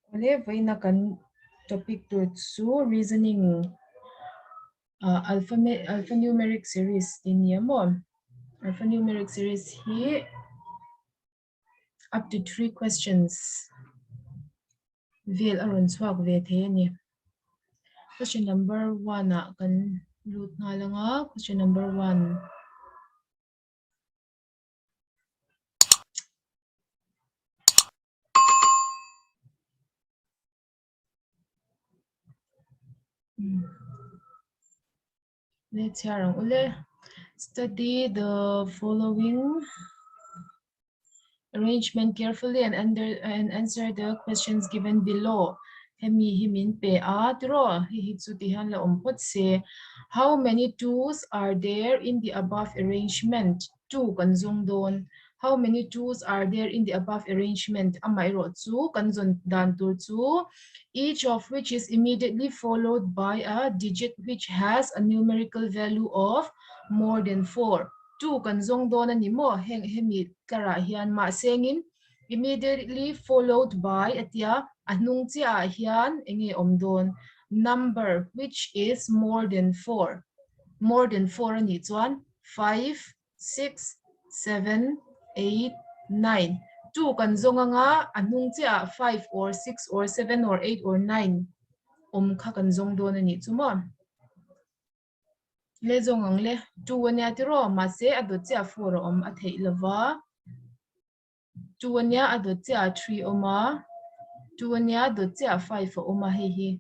Awle vawiina kan topic tur chu reasoning ah alphanumeric series tih a ni a maw? Alphanumeric series hi up to three questions vel a rawn chhuak ve thei a ni. Question number one ah kan lut nghal ang a, question number one. Let's hear ang ule. Study the following arrangement carefully and under and answer the questions given below. Hemi hi min pe a tiraw hei hi chu ti hian la awm phawt se. How many twos are there in the above arrangement? Two kan zawng dawn. How many twos are there in the above arrangement? Amaherawh chu kan zawn dan tur chu each of which is immediately followed by a digit which has a numerical value of more than four. Two kan zawng dawn a ni maw? Heng hemi tlarah hian mahsengin immediately followed by a tia a hnung chiahah hian eng nge awm dawn? Number which is more than four. More than four a nih chuan five, six, seven, eight, nine. Two kan zawng anga a hnung chiahah five or six or seven or eight or nine awm kha kan zawng dawn a nih chu maw? Le zawng ang le, two a nia tiraw? Mahse a dawt chiah four a awm a theih lova. Two a nia a dawt chiah ah three a awm a, two a nia a dawt chiah ah five a awm a hei hi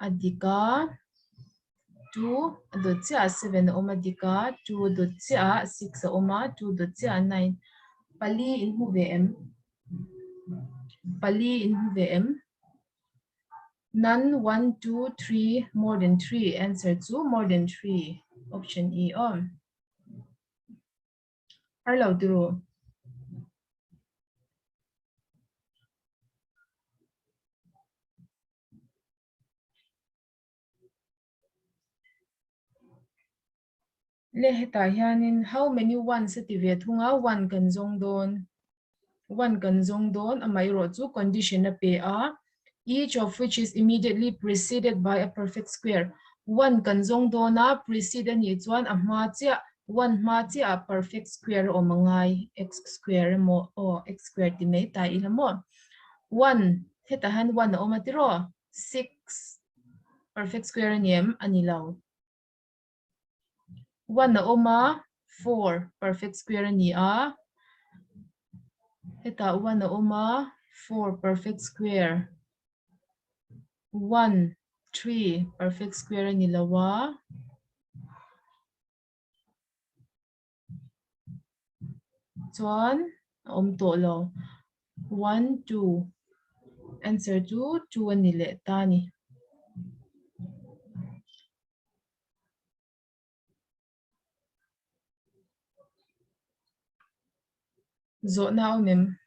a dik a, two a dawt chiah ah seven a awm a dik a, two a dawt chiah ah six a awm a, two dawt chiah ah nine. Pali in hmu ve em? Pali in hmu ve em? None, one, two, three, more than three answer chu more than three option E aw. Har lo tiraw? Le hetah hianin how many ones a ti ve thung a, one kan zawng dawn. One kan zawng dawn amaherawh chu condition a pe a, each of which is immediately preceded by a perfect square. One kan zawng dawn a, precede a nih chuan a hma chiah, one hma chiah ah perfect square a awm a ngai, x square emaw aw x square ti mai ta ila maw. One, hetah hian one a awm a tiraw? Six, perfect square a ni em? A ni lo. One a awm a, four perfect square a ni a. Hetah one a awm a, four perfect square. One, three perfect square a ni lo a. Chuan a awm tawh lo. One, two. Answer chu two a ni leh ta a ni. Zawhna a awm em?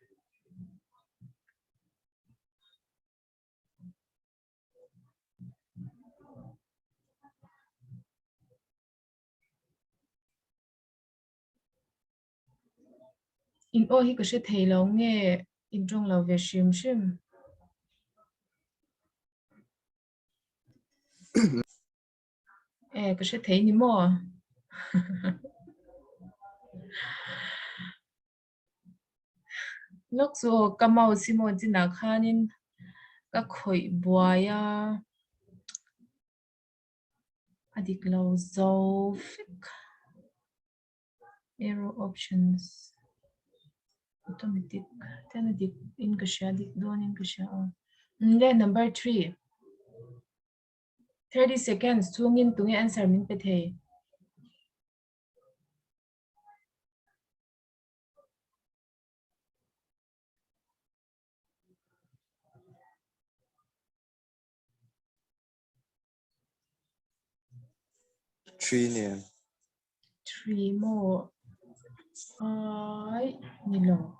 In aw hi ka hre thei lo nge in tawng lo ve hrim hrim. E ka hre thei ni maw? Lawk chu aw ka mouse hi maw chinah khanin ka khawih buai a. A dik lo zo vek. Arrow options automatic ten a dik in ka hria dik dawn in ka hria a. Le number 3. 30 seconds chhungin tunge answer min pe thei. Three nen. Three maw? Ai, ni lo.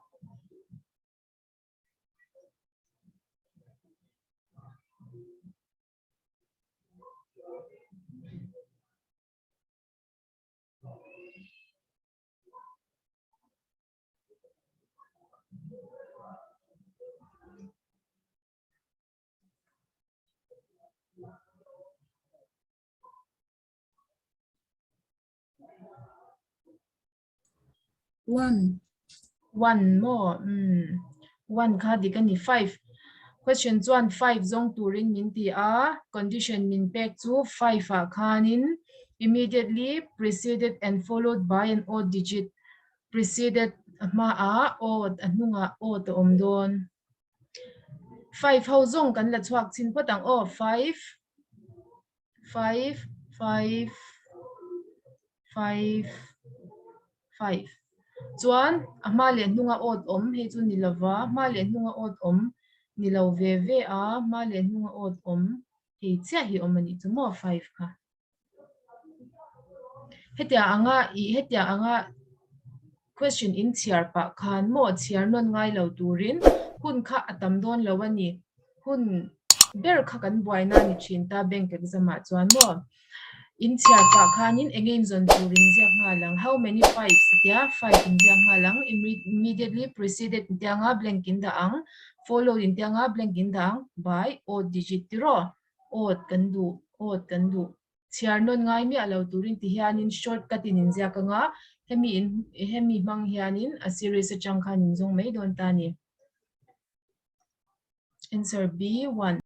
One. One maw? Umm. One kha dik a ni. Five. Question chuan five zawng turin min ti a, condition min pek chu five ah khanin immediately preceded and followed by an odd digit. Preceded a hmaah odd, a hnungah odd a awm dawn. Five ho zawng kan la chhuak chhin phawt ang aw. Five, five, five, five, five. Chuan a hma leh hnunga awt awm hei chu ni lova, hma leh hnunga awt awm ni lo ve ve a, hma leh hnunga awt awm hei chiah hi awm a nih chu maw five kha. Hetiang anga ih hetiang anga question in chhiar pah khan maw chhiar nawn ngai lo turin hun kha a tam dawn lo a ni. Hun ber kha kan buaina a ni thin ta bank exam ah chuan maw in chhiar pah khanin eng nge in zawn tur in ziak nghal ang how many fives tia five in ziak nghal ang immediately preceded in tia nga blank in dah ang followed in tia nga blank in dah ang by odd digit tiraw odd kan duh odd kan duh chhiar nawn ngai miah lo turin ti hianin short cut in inziak anga hemi in hemi hmang hianin a series atang khan in zawng mai dawn ta a ni. Answer B, 1.